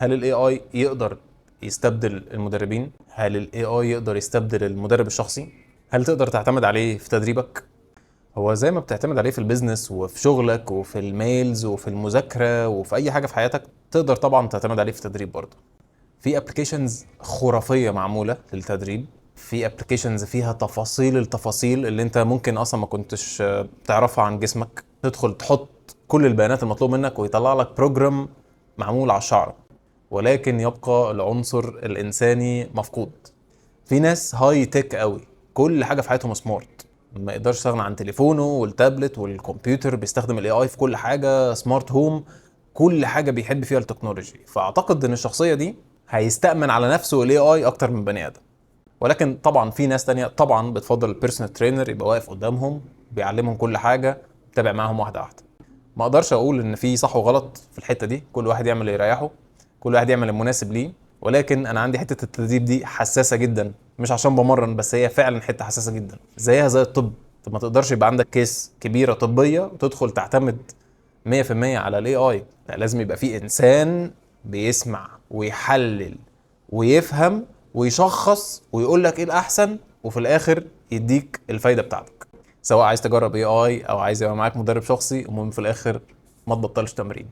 هل ال AI يقدر يستبدل المدربين؟ هل ال AI يقدر يستبدل المدرب الشخصي؟ هل تقدر تعتمد عليه في تدريبك؟ هو زي ما بتعتمد عليه في ال business وفي شغلك وفي ال mails وفي المذاكرة وفي اي حاجة في حياتك، تقدر طبعا تعتمد عليه في التدريب برضه. في applications خرافية معمولة للتدريب، في applications فيها تفاصيل التفاصيل اللي انت ممكن اصلا ما كنتش تعرفها عن جسمك. تدخل تحط كل البيانات المطلوب منك ويطلع لك program معمول على الشعره، ولكن يبقى العنصر الانساني مفقود. في ناس high tech قوي، كل حاجة في حياتهم smart، ما يقدرش يستغنى عن تليفونه والتابلت والكمبيوتر، بيستخدم ال AI في كل حاجه، smart home، كل حاجة بيحب فيها ال technology. فاعتقد ان الشخصية دي هيستأمن على نفسه ال AI اكتر من بني ادم. ولكن طبعا في ناس تانية طبعا بتفضل ال personal trainer يبقى واقف قدامهم بيعلمهم كل حاجه، تابع معاهم واحدة واحده. ما اقدرش اقول ان في صح وغلط في الحتة دي، كل واحد يعمل اللي يريحه، كل واحد يعمل المناسب ليه. ولكن انا عندي حتة التدريب دي حساسة جدا، مش عشان بمرن بس، هي فعلا حتة حساسة جدا، زيها زي الطب. طب ما تقدرش يبقى عندك case كبيرة طبية وتدخل تعتمد 100% على ال AI، لا، لازم يبقى في انسان بيسمع ويحلل ويفهم ويشخص ويقول لك ايه الاحسن، وفي الاخر يديك الفايدة بتاعتك. سواء عايز تجرب AI او عايز يبقى معاك مدرب شخصي، المهم في الاخر ما تبطلش تمرين.